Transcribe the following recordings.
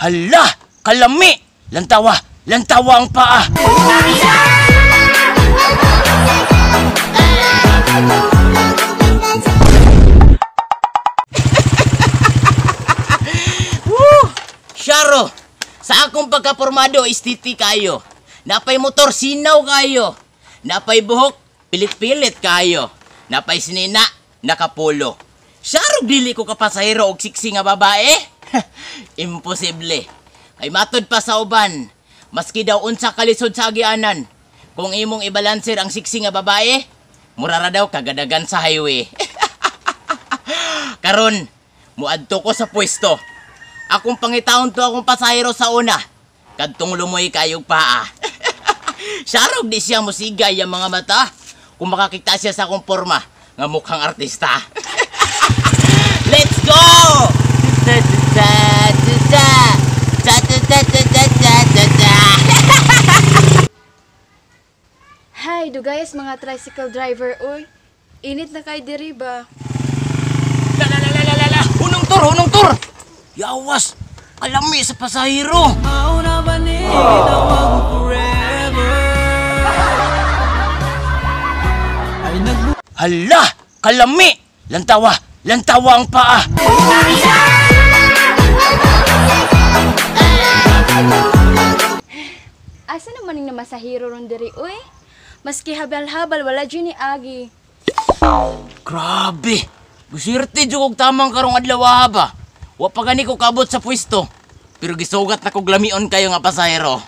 Hala! Kalami! Lantawa! Lantawa ang paa! Woo! Syaro! Sa akong pagkapormado, istiti kayo. Napay motor, sinaw kayo. Napay buhok, pilit-pilit kayo. Napay sinina, nakapulo. Syaro, dili ko kapasahero og siksi nga babae. Imposible. Kay matod pa sa uban, maski daw unsa kalisod sa agianan, kung imong ibalanser ang siksi nga babae, mura ra daw kagadagan sa highway. Karon, muadto ko sa pwesto. Akong pangitaon to akong pasahero sa una. Kadtong lumoy kayog paa. Syarog di siya musigay ang mga mata kung makakita siya sa akong porma nga mukhang artista. Let's go! Ta ta ta ta ta ta ta ta ta ta ta ta. Hay, dugayas mga tricycle driver, uy. Init na kay diri ba? La la la la la la la! Hunong tur, hunong tur! Yawas! Kalami sa pasahero! Hala! Kalami! Lantawa! Lantawa ang paa! Asa naman ning namasahiro ron diri, uy? Maski habal-habal, wala jud ni agi. Grabe! Gusirte jud kog tamang karong adlaw ba? Wa pa gani ko kabot sa pwesto. Pero gisugat na kog lamion kayo nga pasahero.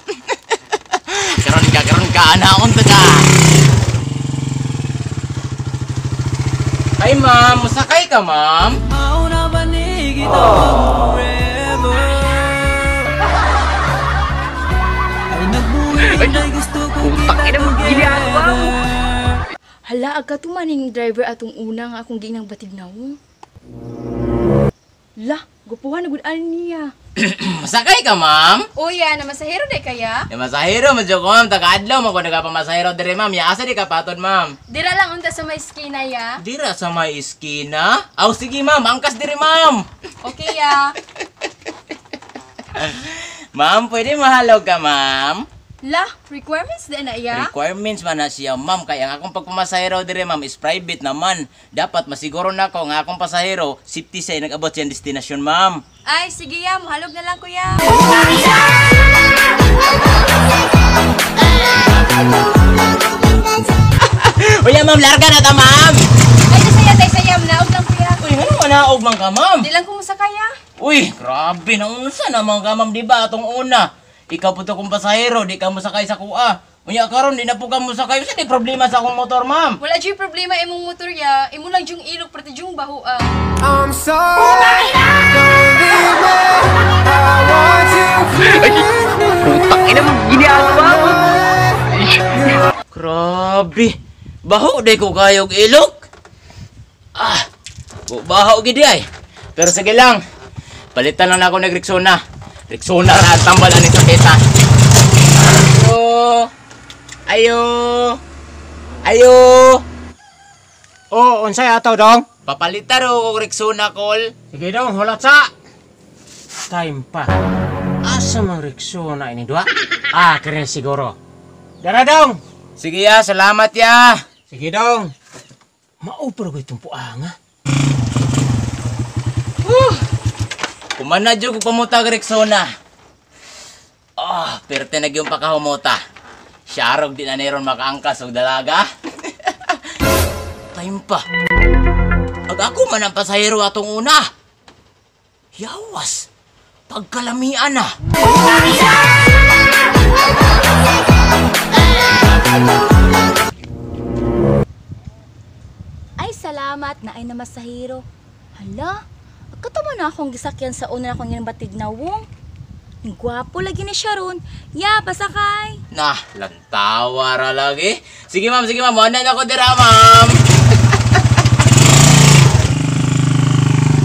Karon ka, anaon ta ka. Hi ma'am, musakay ka ma'am? Hala, agka tumaning driver atong una nga akong ginang batignaw. La, gupuhan na gud ani niya. Masakay ka ma'am? Uy, ya, namasahiro day kaya? Ya masahero man jud ko ma'am, taga-adlaw man ko nagapamasahero diri ma'am. Ya asa di ka patod ma'am? Dira lang unta sa may eskina ya. Dira sa may iskina? Aw sige ma'am, angkas diri ma'am. Okay ya. Ma'am, pwede mahalog ka ma'am? La, requirements din na iya. Requirements man na siya, ma'am. Kaya ang akong pagpamasahero dire, ma'am, is private naman. Dapat masiguro na ako nga akong pasahero, safety siya nag-abot siya destinasyon, ma'am. Ay, sige ya, muhalog na lang kuya. Uy, ma'am, larga na ta, ma'am! Ay, saya tay saya, naog lang kuya. Uy, ano manaog man ka, ma'am? Di lang ko musakaya. Uy, grabe, naunsa naman ka, ma'am, di ba? Atong una, ikaw po to kong pasahero, di ka mosakay sa kuha. Unya karon di na po ka mosakay. Usa di problema sa akong motor, ma'am. Wala jud problema imong motor ya. Imo lang jung ilog prati jung baho ah. I'm sorry, don't leave me. I want you with me. Putang ina mo, ginagawa mo. Grabe. Baho day ko kayog ilok. Ah, baho gid ay. Pero sige lang. Palitan lang ako ng Rexona. Rexona ra ang tambal ani sa kita. Ayo. Ayo. Ayo. Oh, unsay ato dong? Papalitan ro og Rexona kol. Sige dong, hulat sa. Time pa. Asa man Rexona ini dua? Ah, keren siguro. Dara dong. Sige ya, salamat ya. Sige dong. Mao pero ko itong puanga. Kumana jud ko pamutag Rexona. Ah, perte na gyud pakahumota. Syarog di na neron makaangkas og dalaga. Time pa. Ag ako man ang pasahero atong una. Yawas. Pagkalamian na. Ay, salamat na ay namasahiro. Hala, katamo na akong gisakyan sa una akong ginabatig na wong. Ang gwapo lagi ni Sharon. Ya, pasakay. Nah, lantawa ra lagi. Sige ma'am, wala na ako dira ma'am.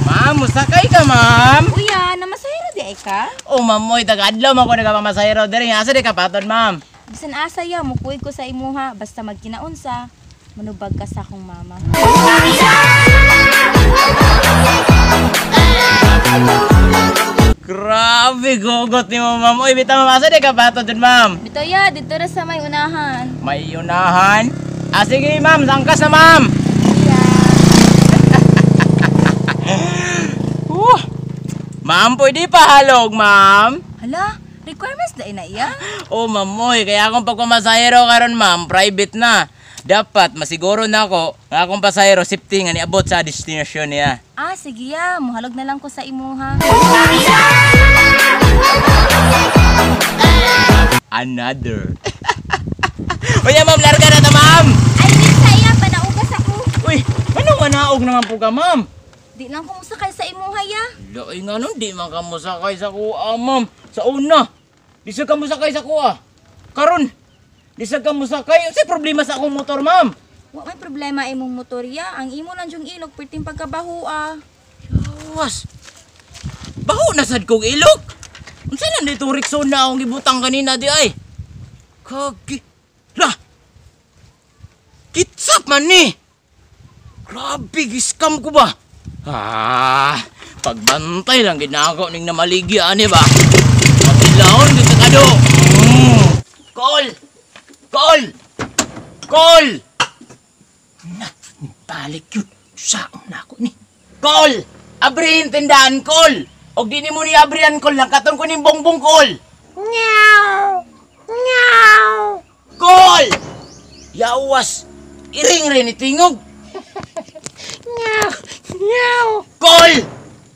Ma'am, musakay ka ma'am. Uya, namasahiro di ay ka? Oh ma'am, moy taga-adlaw man ko nagapamasahero diri. Asa di ka patod ma'am? Bisan asa ya, mukuig ko sa imuha basta magkinaunsa. Manubag ka sa akong mama. Grabe, gugot ni mo, ma'am. Uy, bitaw, ma'am. Asa di ka bato dun, ma'am? Bitaw ya, dito ra sa may unahan. May unahan. Ah, sige, ma'am. Sangkas na, ma'am. Uh, ma'am, pwede pa halog, ma'am. Hala, requirements na ina iya. Oh, ma'am, oy, kaya akong pagpamasahero karon, ma'am, private na. Dapat masiguro na ako nga akong pasahero safety nga niabot sa destinasyon niya. Ah, sige ya, muhalog na lang ko sa imuha. Another. Uy, ma'am, larga na ta, ma'am. Ay, di sa iya, panaugas ako. Uy, ano manaog naman po ka, ma'am? Di lang ko musakay sa imuha ya. Laay nga nun, di man ka mosakay sa kuha, ma'am. Sa una, di sa ka mosakay sa kuha. Karon, di sa ka mosakay. Unsay problema sa akong motor, ma'am? Wa may problema imong motor ya. Ang imo lang yung ilog perting pagkabaho ah. Yawas. Baho na sad kong ilok. Unsa na dito Rexona akong gibutang kanina di ay? Kagi. Lah. Kitsap man ni. Grabe giskam ko ba? Ah, pagbantay lang gid na ako ning namaligi ani ba. Pagilahon gid ka kado. Call. Call. Call. Na, balik yun. Saon na ako ni. Call! Abrihin tindahan, call! Og di nimo ni abrihan, call. Langkaton ko ning bongbong, call! Meow! Meow! Call! Yawas! Iring rin ni tingog! Meow! Meow! Call!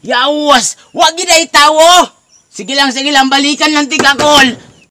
Yawas! Wag gid ay tawo! Sige lang, balikan lang tiga, call!